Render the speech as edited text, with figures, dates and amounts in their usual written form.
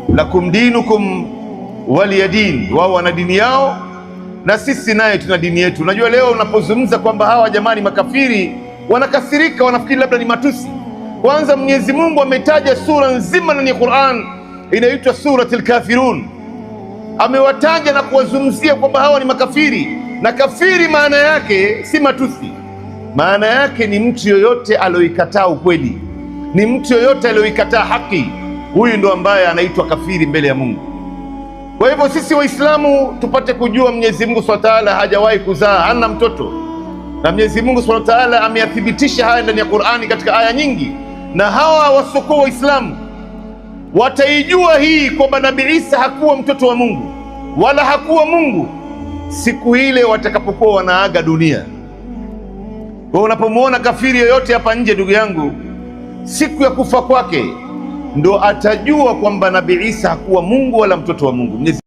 Lakum dinukum waliya din, wao wana dini yao na sisi naye tuna dini yetu. Unajua, leo unapozungumza kwamba hawa jamani makafiri, wanakasirika, wanafikiri labda ni matusi. Kwanza Mwenyezi Mungu ametaja sura nzima ndani ya Qur'an inaitwa Suratul Kafirun, amewataja na kuwazungumzia kwamba hawa ni makafiri, na kafiri maana yake si matusi, maana yake ni mtu yoyote aliyoikataa ukweli, ni mtu yoyote aliyoikataa haki, huyu ndo ambaye anaitwa kafiri mbele ya Mungu. Kwa hivyo sisi Waislamu tupate kujua Mwenyezi Mungu Subhanahu wa Ta'ala hajawahi kuzaa, hana mtoto, na Mwenyezi Mungu Subhanahu wa Ta'ala ameyathibitisha haya ndani ya Qur'ani katika aya nyingi, na hawa wasiokuwa Waislamu wataijua hii kwamba Nabii Isa hakuwa mtoto wa Mungu wala hakuwa Mungu siku ile watakapokuwa wanaaga dunia. Kwa unapomwona kafiri yoyote hapa nje, ndugu yangu, siku ya kufa kwake ndo atajua kwamba Nabii Isa hakuwa Mungu wala mtoto wa Mungu. Mwenyezi